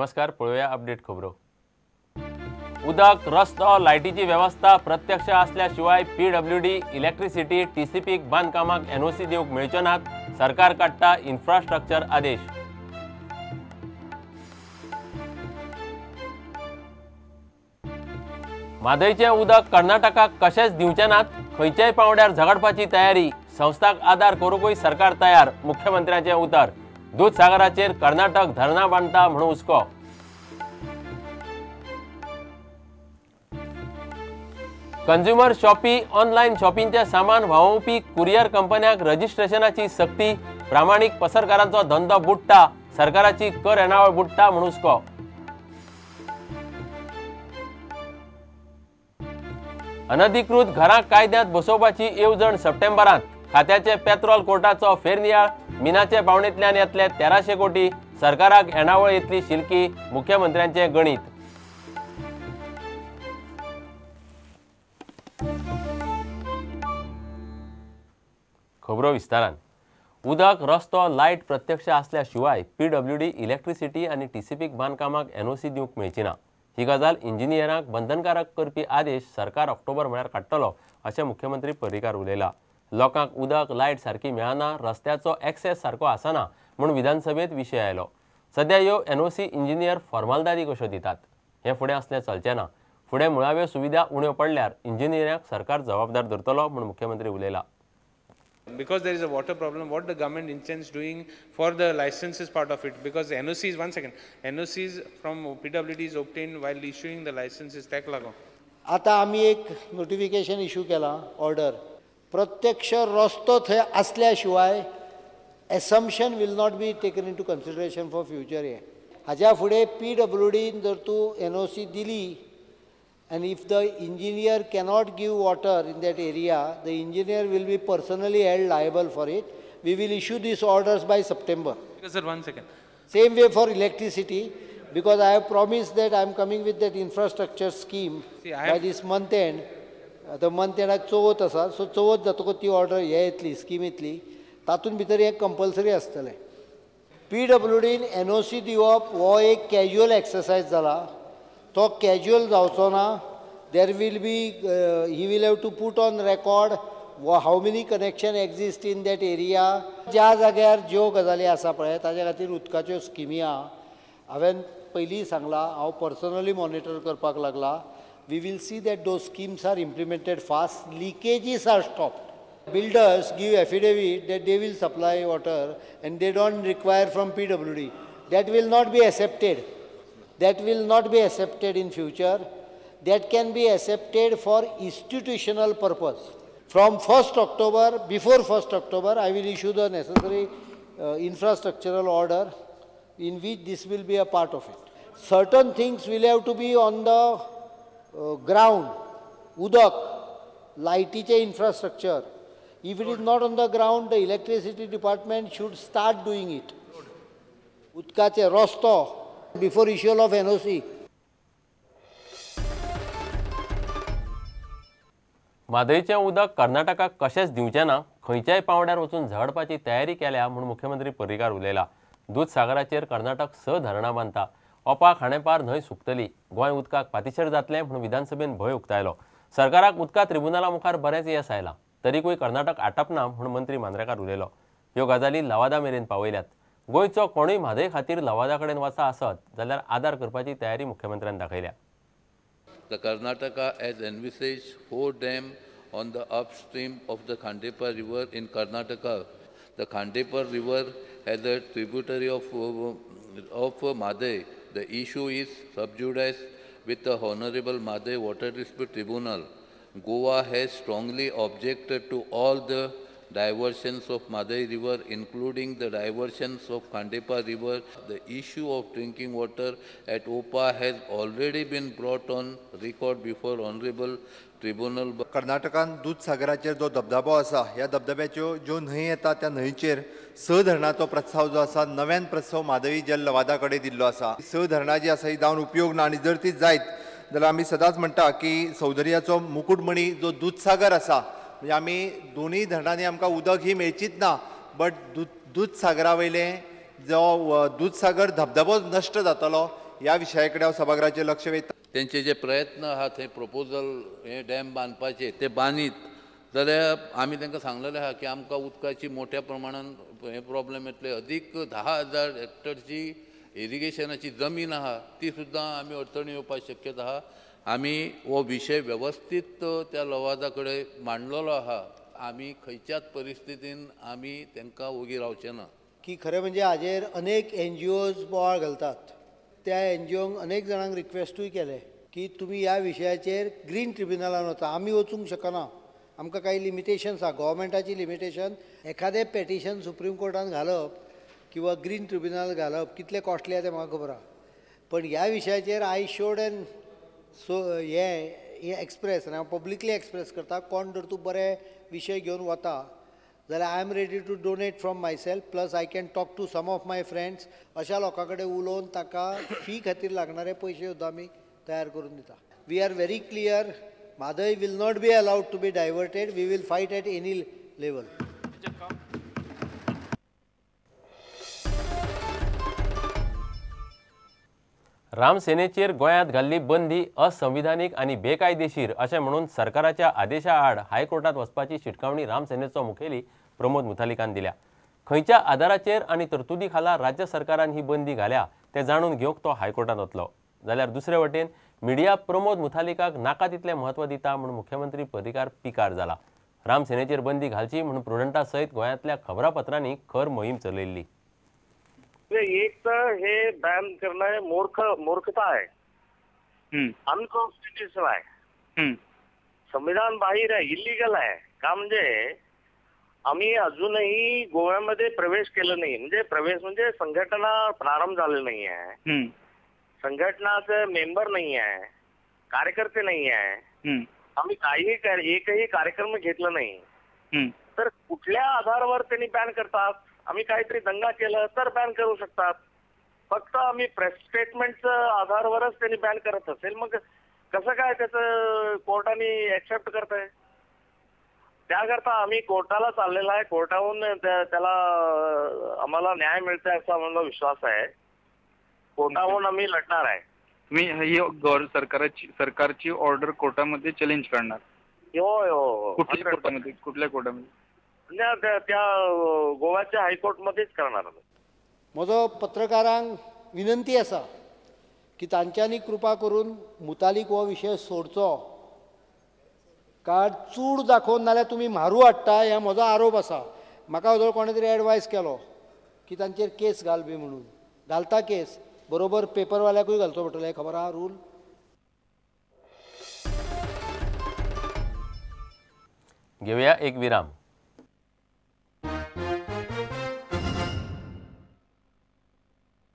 नमस्कार, पळोवया अपडेट खबरो। उदक, रस्तो, लायटीची वेवस्था प्रत्यक्ष आसल्या शिवाय पीडब्ल्यूडी, इलेक्ट्रिसिटी, टीसीपीक बांदकामाक एनओसी दिवंक मेळच्यो नात। सरकार काडटा इन्फ्रास्ट्रक्चर आदेश। म्हादयचें उदक कर्नाटकाक कशेंच दिवचे नात, खंयच्याय पांवड्यार झगडपाची तयारी, संस्थाक आदार करूंकूय सरकार तयार, मुख्यमंत्र्याचें उतर। दूधसागराचेर कर्नाटक धरणां बांदता म्हूण हुस्को। कंज्युमर शॉपी, ऑनलायन शॉपिंगचें सामान व्हांवोवपी कुरियर कंपन्यांक रजिस्ट्रेशनाची सक्ती, प्रामाणीक पसरकारांचो धंदो बुडटा, सरकाराची कर येणावळ बुडटा म्हूण हुस्को। अनधिकृत घरां कायद्यांत बसोवपाची येवजण सप्टेंबरांत, खात्याचे पेट्रोल कोर्टाचो फेरनियाळ, मिनाचे पावणेंतल्यान येतले 1300 कोटी, सरकाराक येणावळ येतली शिलकी, मुख्यमंत्र्यांचें गणीत। खबरो विस्तारान। उदक, रस्तो, लायट प्रत्यक्ष आसल्या शिवाय पीडब्ल्यूडी, इलेक्ट्रिसिटी आनी टीसीपीक बांदकामाक एनओसी दिवंक मेळची ना। ही गजाल इंजिनियरांक बंधनकारक करपी आदेश सरकार ऑक्टोबर म्हळ्यार काडटलो अशें मुख्यमंत्री पर्रीकार उलयला। लोकांक उदक, लायट सारकी मेळना, रस्त्याचो एक्सेस सारको आसना म्हूण विधानसभेत विशय आयलो। सद्या ह्यो एनओसी इंजिनियर फॉर्मालदारी कश्यो दितात, हें फुडें असलें चलचें ना। फुडें मुळाव्यो सुविधा उण्यो पडल्यार इंजिनियरांक सरकार जबाबदार धरतलो म्हूण मुख्यमंत्री उलयला। Because there is a water problem, what the government intends doing for the licenses part of it, because NOCs, one second, NOCs from PWD is obtained while issuing the licenses, ताका लागून आतां आमी एक नोटिफिकेशन इशू केलां, order, प्रत्यक्ष रस्तो थंय आसल्या शिवाय assumption will not be taken into consideration for future. हें हाज्या फुडें पीडब्ल्यूडीन जर तूं एनओसी दिली and if the engineer cannot give water in that area, the engineer will be personally held liable for it. We will issue these orders by September. Sir, one second. Same way for electricity, because I have promised that I am coming with that infrastructure scheme. See, by this month end. The month end चवथ आसा, so चवथ जातकच ती order हे येतली, scheme येतली, तातूंत भितर हें compulsory आसतलें। पीडब्ल्यूडीन एनओसी दिवप हो एक कॅज्युअल एक्सरसायज जाला, तो कॅज्युअल जावचो ना। There will be he will have to put on record how many connection exist in that area. ज्या जाग्यार ज्यो गजाली आसा पळय ताज्या खातीर उदकाच्यो स्किमी आहा। हांवें पयलीं सांगलां, हांव पर्सनली मॉनिटर करपाक लागला। We will see that those schemes are implemented fast, leakages are stopped. Builders give affidavit that they will supply water and they don't require from PWD. That will not be accepted. That will not be accepted in future. That can be accepted for institutional purpose. From 1st October, before 1st October, I will issue the necessary infrastructural order in which this will be a part of it. Certain things will have to be on the ground, udak, lightiche infrastructure. If it is not on the ground, the electricity department should start doing it. Udkache rosto before issual of NOC. म्हादयचें उदक कर्नाटकाक कशेंच दिवचें ना, खंयच्याय पांवड्यार वचून झगडपाची तयारी केल्या म्हूण मुख्यमंत्री पर्रीकार उलयला। दूधसागराचेर कर्नाटक 6 धरणां बांदता, ओपा खांडेपार न्हंय सुकतली, गोंय उदकाक पातिशेर जातलें म्हूण विधानसभेन भंय उक्तायलो। सरकाराक उदका त्रिबुनाला मुखार बरेंच येस आयलां, तरीकूय कर्नाटक आटपना म्हूण मंत्री मांद्रेकार उलयलो। ह्यो गजाली लवादा मेरेन पावयल्यात। गोंयचो कोणूय म्हादय खातीर लवादा कडेन वचा आसत जाल्यार आदार करपाची तयारी मुख्यमंत्र्यान दाखयल्या। The Karnataka has envisaged 4 dams on the upstream of the Khandepar River in Karnataka. The Khandepar River has a tributary of Mhadei. The issue is sub judice with the Honorable Mhadei Water Dispute Tribunal. Goa has strongly objected to all the diversions of Mhadei River, including the diversions of Khandepar River. The issue of drinking water at Opa has already been brought on record before Honorable Tribunal. कर्नाटकान दूधसागराचेर जो धबधबो आसा, ह्या धबधब्याच्यो ज्यो न्हंय येता त्या न्हंयचेर 6 धरणाचो प्रस्ताव जो आसा, नव्यान प्रस्ताव म्हादई जल लवादा कडेन दिल्लो आसा। 6 धरणां जी आसा ही जावन उपयोग ना, आनी जर ती जायत जाल्यार आमी सदांच म्हणटा की सौंदर्याचो मुकुटमणी जो दूधसागर आसा, म्हणजे आमी दोनूय धरणांनी आमकां उदक ही मेळचीच ना, बट दूधसागरा वयलें जो दूधसागर धबधबो नश्ट जातलो ह्या विशया कडेन हांव सभागृहाचें लक्ष वेधता. तेंचे जे प्रयत्न आहात हे प्रपोजल हे डॅम बांदपाचे ते बांदीत जाल्यार आमी तांकां सांगलेलें आहा की आमकां उदकाची मोठ्या प्रमाणान हे प्रॉब्लेम येतले. अदीक 10,000 हेक्टरची इरिगेशनाची जमीन आहा ती सुद्दां आमी अडचणी येवपाक शक्यता आहा. आमी हो विशय वेवस्थीत त्या लवादा कडेन मांडलेलो आहा. आमी खंयच्याच परिस्थितीन आमी तांकां ओगी रावचे ना. की खरें म्हणजे हाजेर अनेक एनजीओज बोवाळ घालतात. त्या एनजीओंक अनेक जाणांक रिक्वेस्टूय केले की तुमी ह्या विशयाचेर ग्रीन ट्रिब्युनलान वता. आमी वचूंक शकना, आमकां कांय लिमिटेशन्स आहा, गव्हर्मेंटाची लिमिटेशन. एखादें पेटिशन सुप्रीम कोर्टान घालप किंवा ग्रीन ट्रिब्युनल घालप कितलें कॉस्टली आहा तें म्हाका खबर आहा. पण ह्या विशयाचेर I should N so हें एक्सप्रेस आनी हांव पब्लिकली एक्सप्रेस करता, कोण जर तूं बरे विशय घेवन वता जाल्यार I am ready to donate from myself, plus I can talk to some of my friends. अशा लोकां कडेन उलोवन ताका फी खातीर लागणारे पयशे सुद्दां आमी तयार करून दिता. We are very clear, Mhadei will not be allowed to be diverted. We will fight at any level. रामसेनेचेर गोंयांत घाल्ली बंदी असंविधानीक आनी बेकायदेशीर अशें म्हणून सरकाराच्या आदेशा आड हायकोर्टात वचपाची शिटकावणी रामसेनेचो मुखेली प्रमोद मुथालिकान दिल्या. खंयच्या आदाराचेर आनी तरतुदी खाला राज्य सरकारान ही बंदी घाल्या तें जाणून घेवंक तो हायकोर्टात वतलो. जाल्यार दुसरे वटेन मिडिया प्रमोद मुथालिकाक नाका तितलें म्हत्व दिता म्हूण मुख्यमंत्री पर्रीकार पिकार जाला. रामसेनेचेर बंदी घालची म्हूण प्रुडंटा सयत गोंयांतल्या खबरापत्रांनी खर मोहीम चलयल्ली. एक तर हे बॅन करणं मूर्खता आहे, अनकॉन्स्टिट्युशनल आहे, संविधान बाहेर आहे, इलिगल आहे. का म्हणजे आम्ही अजूनही गोव्यामध्ये प्रवेश केला नाही, म्हणजे प्रवेश म्हणजे संघटना प्रारंभ झाली नाही आहे, संघटनाचे मेंबर नाही आहे, कार्यकर्ते नाही आहे, आम्ही काही एकही कार्यक्रम घेतला नाही. तर कुठल्या आधारावर त्यांनी बॅन करतात? आम्ही काहीतरी दंगा केलं तर बॅन करू शकतात. फक्त आम्ही प्रेस स्टेटमेंटच्या आधारावरच त्यांनी बॅन करत असेल, मग कसं काय त्याचं कोर्टाने ऍक्सेप्ट करताय? त्याकरता आम्ही कोर्टाला चाललेला आहे. कोर्टाहून त्याला आम्हाला न्याय मिळतोय असा आम्हाला विश्वास आहे. कोर्टाहून आम्ही लढणार आहे. तुम्ही ही सरकारची ऑर्डर कोर्टामध्ये चॅलेंज करणार? होय हो. कुठल्या कोर्टामध्ये? कुठल्या कोर्टामध्ये? त्या गोव्याच्या हायकोर्टमध्येच करणार. म्हजो पत्रकारांक विनंती आसा की तांच्यांनी कृपा करून मुतालीक हो विशय सोडचो, कारण चूड दाखोवन नाल्यार तुमी म्हारू हाडटा हे म्हजो आरोप आसा. म्हाका जर कोणें तरी एडवायस केलो की तांचेर केस घाल बी म्हणून, घालता केस, बरोबर पेपरवाल्याकूय घालचो पडटलो, हें खबर आहा रूल. घेवया एक विराम.